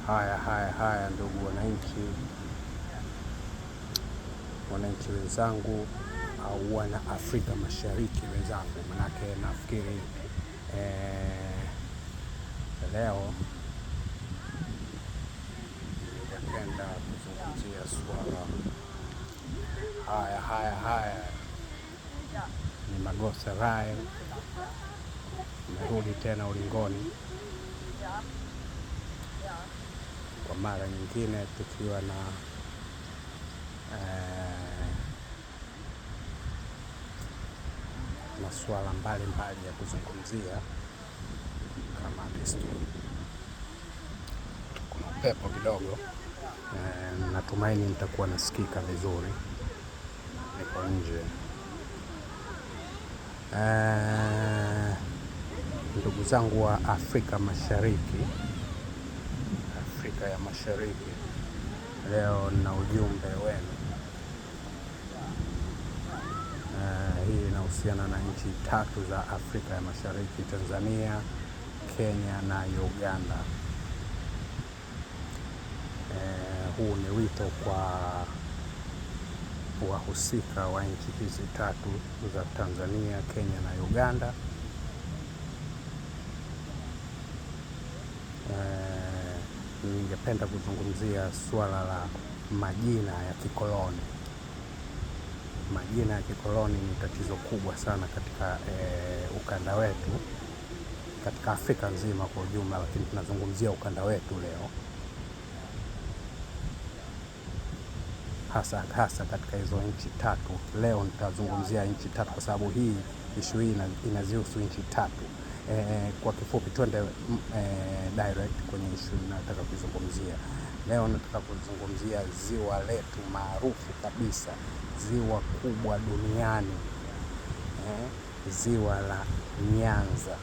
Haya haya haya, ndugu wananchi, wananchi wenzangu au wana Afrika Mashariki wenzangu, manake nafikiri leo ningependa kuzungumzia swala haya haya haya. Ni Magosa Rael, nimerudi tena ulingoni kwa mara nyingine tukiwa na masuala mbalimbali ya kuzungumzia kama desturi. Kuna upepo kidogo, natumaini nitakuwa nasikika vizuri, niko nje. Ndugu zangu wa Afrika Mashariki, Afrika ya Mashariki, leo nina ujumbe wenu. Hii inahusiana na nchi tatu za Afrika ya Mashariki: Tanzania, Kenya na Uganda. Huu ni wito kwa wahusika wa nchi hizi tatu za Tanzania, Kenya na Uganda. Ningependa kuzungumzia suala la majina ya kikoloni. Majina ya kikoloni ni tatizo kubwa sana katika ukanda wetu, katika Afrika nzima kwa ujumla, lakini tunazungumzia ukanda wetu leo, hasa hasa katika hizo nchi tatu. Leo nitazungumzia nchi tatu kwa sababu hii ishu hii inazihusu nchi tatu. Kwa kifupi twende direct kwenye ishu nataka kuzungumzia leo. Nataka kuzungumzia ziwa letu maarufu kabisa, ziwa kubwa duniani, ziwa la Nyanza,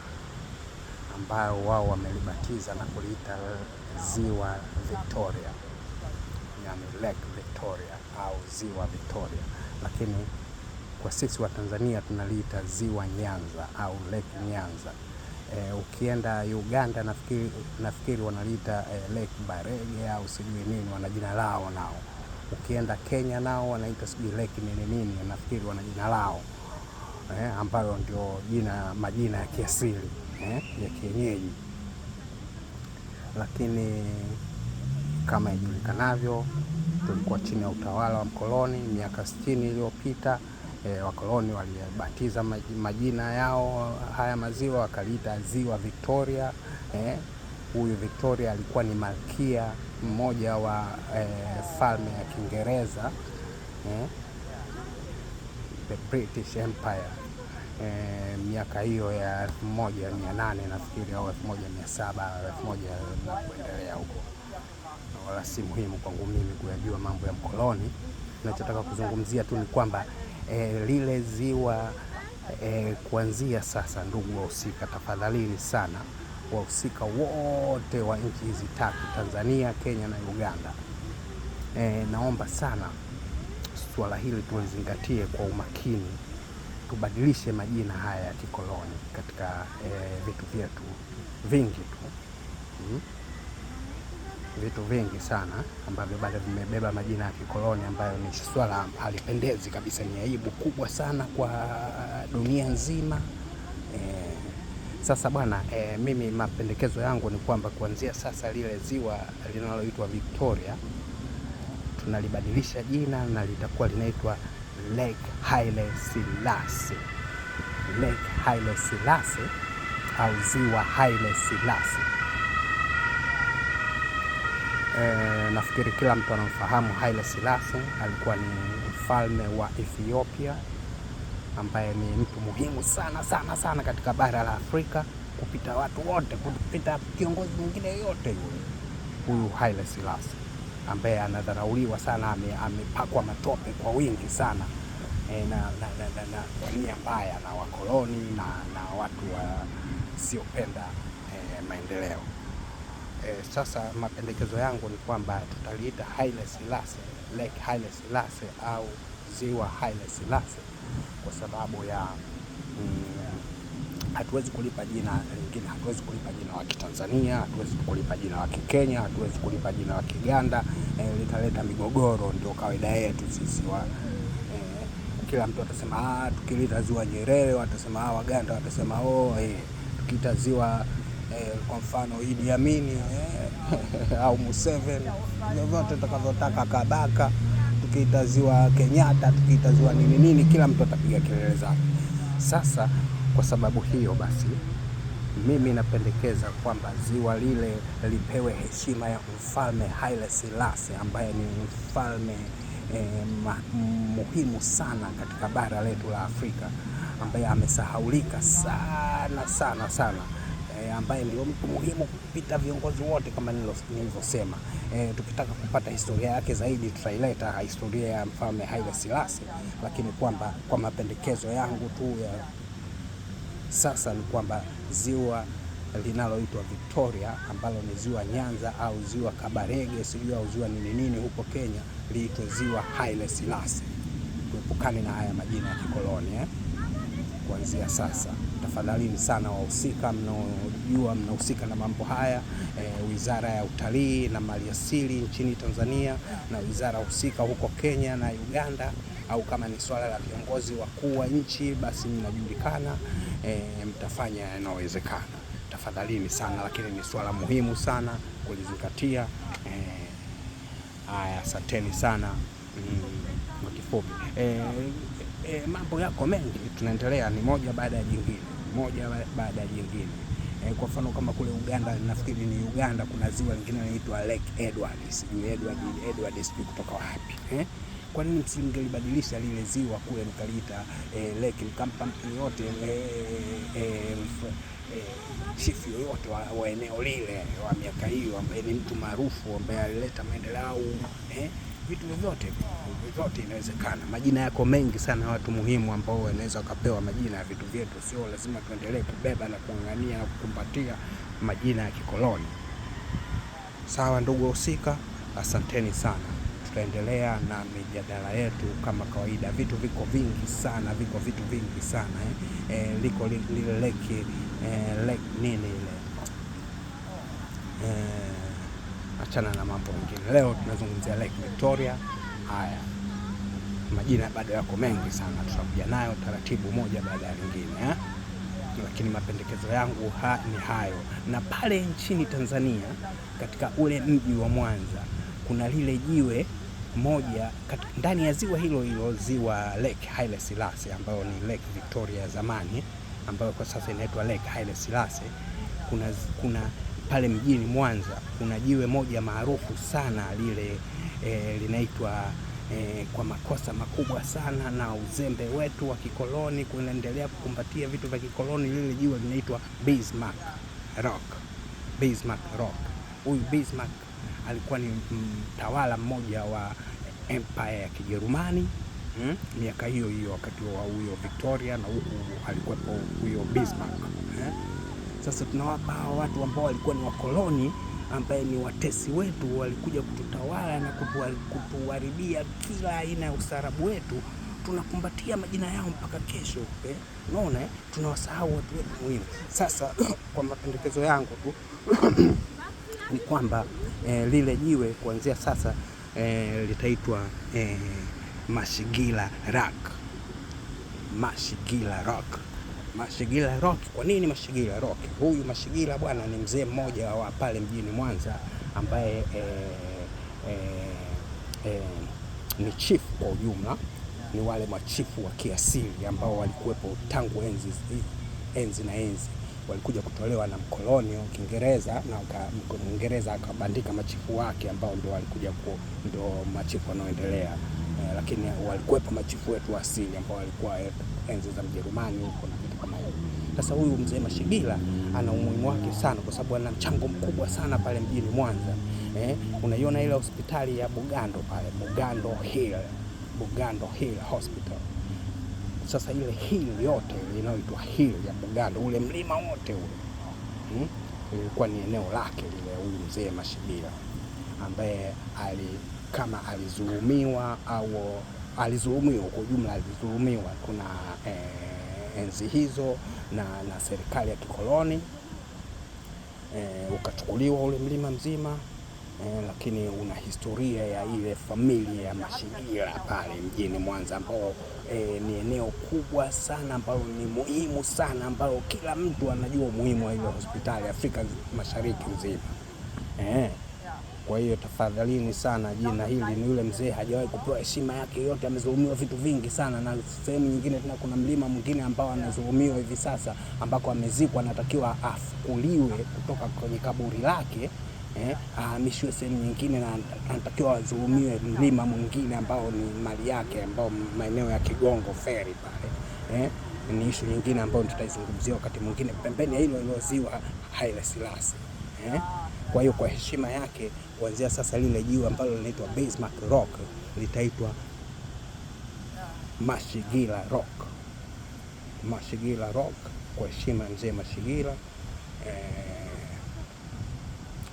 ambayo wao wamelibatiza na kuliita ziwa Victoria, yani Lake Victoria au ziwa Victoria, lakini kwa sisi wa Tanzania tunaliita ziwa Nyanza au Lake Nyanza. Ukienda Uganda nafikiri wanaliita Lake Barege au sijui nini, wana jina lao nao. Ukienda Kenya nao wanaita sijui Lake nini nini, nafikiri wana jina lao ambayo ndio jina majina ya kiasili ya kienyeji. Lakini kama ijulikanavyo, tulikuwa chini ya utawala wa mkoloni miaka 60 iliyopita. Wakoloni walibatiza majina yao haya maziwa, wakaliita ziwa Victoria. Huyu Victoria alikuwa ni malkia mmoja wa falme ya Kiingereza, the British Empire, miaka hiyo ya 1800 nafikiri au 1700, 1000 na kuendelea huko. Wala si muhimu kwangu mimi kuyajua mambo ya mkoloni. Ninachotaka kuzungumzia tu ni kwamba lile ziwa kuanzia sasa, ndugu wahusika, tafadhalini sana wahusika wote wa nchi hizi tatu, Tanzania, Kenya na Uganda, naomba sana suala hili tulizingatie kwa umakini, tubadilishe majina haya ya kikoloni katika vitu vyetu vingi tu, Vitu vingi sana ambavyo bado vimebeba majina ya kikoloni ambayo ni swala halipendezi kabisa, ni aibu kubwa sana kwa dunia nzima. Sasa bwana, mimi mapendekezo yangu ni kwamba kuanzia sasa lile ziwa linaloitwa Victoria tunalibadilisha jina na litakuwa linaitwa Lake Haile Selassie. Lake Haile Selassie au ziwa Haile Selassie. Nafikiri kila mtu anamfahamu Haile Selassie, alikuwa ni mfalme wa Ethiopia ambaye ni mtu muhimu sana sana sana katika bara la Afrika kupita watu wote, kupita kiongozi mwingine yote yule. Huyu Haile Selassie ambaye anadharauliwa sana, amepakwa matope kwa wingi sana na kwa nia mbaya na wakoloni na watu wasiopenda maendeleo. Sasa mapendekezo yangu ni kwamba tutaliita Haile Selassie, Lake Haile Selassie au ziwa Haile Selassie kwa sababu ya Hatuwezi kulipa jina lingine, hatuwezi kulipa jina la Kitanzania, hatuwezi kulipa jina la Kikenya, hatuwezi kulipa jina la Kiganda. Litaleta migogoro, ndio kawaida yetu sisi wa kila mtu atasema tukilita ziwa Nyerere watasema Waganda watasema tukiita ziwa kwa mfano Idi Amini au Museveni, vyovyote tutakavyotaka, Kabaka, tukiita ziwa Kenyatta, tukiita ziwa nini nini, kila mtu atapiga kelele zake. Sasa kwa sababu hiyo basi mimi napendekeza kwamba ziwa lile lipewe heshima ya mfalme Haile Selassie ambaye ni mfalme muhimu sana katika bara letu la Afrika, ambaye amesahaulika sana sana sana, ambaye ndio mtu muhimu kupita viongozi wote kama nilivyosema. Tukitaka kupata historia yake zaidi tutaileta historia ya mfalme Haile Selassie, lakini kwamba kwa mapendekezo yangu tu ya sasa ni kwamba ziwa linaloitwa Victoria ambalo ni ziwa Nyanza au ziwa Kabarege sijui au ziwa nini nini huko Kenya liitwe ziwa Haile Selassie. Tuepukane na haya majina ya kikoloni kuanzia sasa. Tafadhalini sana wahusika mnaojua mnahusika na mambo haya, Wizara ya Utalii na Maliasili nchini Tanzania na wizara husika huko Kenya na Uganda, au kama ni swala la viongozi wakuu wa nchi basi mnajulikana, mtafanya yanayowezekana. Tafadhalini sana, lakini ni swala muhimu sana kulizingatia. Haya, asanteni sana. Kwa kifupi mambo yako mengi, tunaendelea ni moja baada ya jingine, moja baada ya jingine. Kwa mfano kama kule Uganda, nafikiri ni Uganda, kuna ziwa lingine linaitwa Lake Edward, sijui Edward sijui kutoka wapi. Kwa nini msingelibadilisha lile ziwa kule mkaliita lake, mkampa mtu yoyote chifu yoyote wa eneo lile wa miaka hiyo ambaye ni mtu maarufu ambaye alileta maendeleo vitu vyovyote vyovyote inawezekana. Majina yako mengi sana watu muhimu ambao wanaweza wakapewa majina ya vitu vyetu, sio lazima tuendelee kubeba na kung'ang'ania na kukumbatia majina ya kikoloni. Sawa ndugu wahusika, asanteni sana. Tutaendelea na mijadala yetu kama kawaida. Vitu viko vingi sana, viko vitu vingi sana liko lile lake lake nini ile achana na mambo mengine. Leo tunazungumzia Lake Victoria. Haya, majina bado yako mengi sana, tutakuja nayo taratibu moja baada ya lingine Lakini mapendekezo yangu ni hayo. Na pale nchini Tanzania katika ule mji wa Mwanza kuna lile jiwe moja ndani ya ziwa hilo hilo, ziwa Lake Haile Selassie ambayo ni Lake Victoria ya zamani, ambayo kwa sasa inaitwa Lake Haile Selassie. Kuna pale mjini Mwanza kuna jiwe moja maarufu sana lile, linaitwa kwa makosa makubwa sana na uzembe wetu wa kikoloni kuendelea kukumbatia vitu vya kikoloni, lile jiwe linaitwa Bismarck Rock. Bismarck Rock. Huyu Bismarck alikuwa ni mtawala mmoja wa empire ya Kijerumani miaka hiyo hiyo wakati wa huyo Victoria, na huku alikuwepo huyo Bismarck. Sasa tunawapa hawa watu ambao walikuwa ni wakoloni, ambaye ni watesi wetu, walikuja kututawala na kutuharibia kila aina ya ustaarabu wetu, tunakumbatia majina yao mpaka kesho. Unaona, tunawasahau watu wetu muhimu. Sasa kwa mapendekezo yangu tu ni kwamba lile jiwe kuanzia sasa litaitwa Mashigila Rock. Mashigila Rock. Mashigila Rock. Kwa nini Mashigila Rock? Huyu Mashigila bwana ni mzee mmoja wa pale mjini Mwanza ambaye ni chifu kwa ujumla, ni wale machifu wa kiasili ambao walikuwepo tangu enzi na enzi, walikuja kutolewa na mkoloni wa Kiingereza na Mwingereza akabandika machifu wake ambao ndio walikuja ndio machifu wanaoendelea. Lakini walikuwepo machifu wetu wa asili ambao walikuwa enzi za Mjerumani huko na vitu kama hivyo. Sasa huyu mzee Mashigila ana umuhimu wake sana kwa sababu ana mchango mkubwa sana pale mjini Mwanza. Unaiona ile hospitali ya Bugando pale, Bugando Hill, Bugando Hill Hospital. Sasa ile hill yote inayoitwa hill ya Bugando, ule mlima wote ule ilikuwa ni eneo lake lile, huyu mzee Mashigila ambaye kama alizulumiwa au alizulumiwa kwa ujumla, alizulumiwa. Kuna enzi hizo na serikali ya kikoloni, ukachukuliwa ule mlima mzima, lakini una historia ya ile familia ya Mashigila pale mjini Mwanza ambao ni eneo kubwa sana ambalo ni muhimu sana ambalo kila mtu anajua umuhimu wa ile hospitali Afrika Mashariki nzima. Kwa hiyo tafadhalini sana, jina hili ni yule mzee hajawahi kupewa heshima yake yote, amezulumiwa vitu vingi sana. Na sehemu nyingine tena kuna mlima mwingine ambao anazulumiwa hivi sasa, ambako amezikwa, anatakiwa afukuliwe kutoka kwenye kaburi lake, ahamishiwe sehemu nyingine, na anatakiwa azulumiwe mlima mwingine ambao ni mali yake, ambao maeneo ya Kigongo Ferry pale. Ni ishu nyingine ambayo tutaizungumzia wakati mwingine, pembeni ya hilo hilo ziwa Haile Selassie. Kwa hiyo kwa heshima yake, kuanzia sasa lile jiwe ambalo linaitwa Bismarck Rock litaitwa Mashigila Rock. Mashigila Rock kwa heshima ya mzee Mashigila,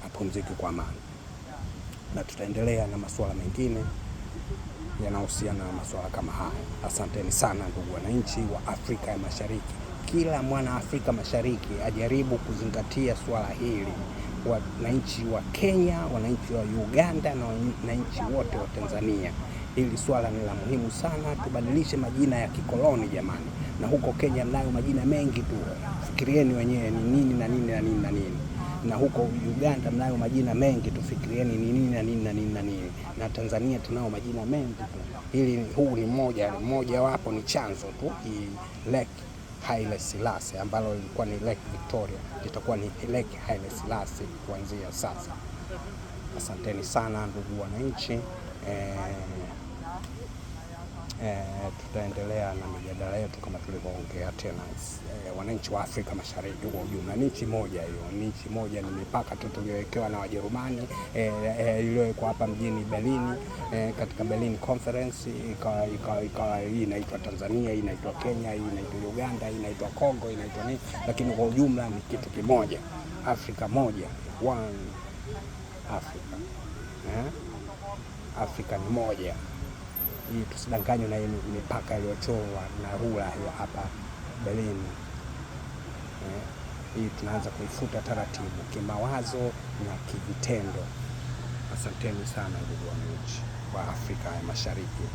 apumzike kwa amani. Na tutaendelea na masuala mengine yanayohusiana na masuala kama haya. Asanteni sana ndugu wananchi wa Afrika ya Mashariki. Kila mwana Afrika Mashariki ajaribu kuzingatia swala hili. Wananchi wa Kenya, wananchi wa Uganda na wananchi wote wa Tanzania, hili swala ni la muhimu sana. Tubadilishe majina ya kikoloni jamani. Na huko Kenya mnayo majina mengi tu, fikirieni wenyewe ni nini na nini na nini na nini. Na huko Uganda mnayo majina mengi tu, fikirieni ni nini na nini na nini na nini. Na Tanzania tunao majina mengi tu. Hili huu ni mmoja wapo, ni chanzo tu. Hii Lake Haile Selassie ambalo lilikuwa ni Lake Victoria litakuwa ni Lake Haile Selassie kuanzia sasa. Asanteni sana ndugu wananchi. Tutaendelea na mijadala yetu kama tulivyoongea tena. Wananchi wa Afrika Mashariki kwa ujumla ni nchi moja hiyo, ni nchi moja, ni mipaka tu tuliyowekewa na Wajerumani, iliyowekwa hapa mjini Berlin, katika Berlin Conference, ikawa hii inaitwa Tanzania, hii inaitwa Kenya, hii inaitwa Uganda, hii inaitwa Kongo, inaitwa nini, lakini kwa ujumla ni kitu kimoja, Afrika moja, one Africa. Afrika ni moja. Hii tusidanganywe na hii mipaka iliyochorwa na rula ya hapa Berlin. Hii tunaanza kuifuta taratibu kimawazo na kivitendo. Asanteni sana ndugu wananchi wa Afrika ya Mashariki.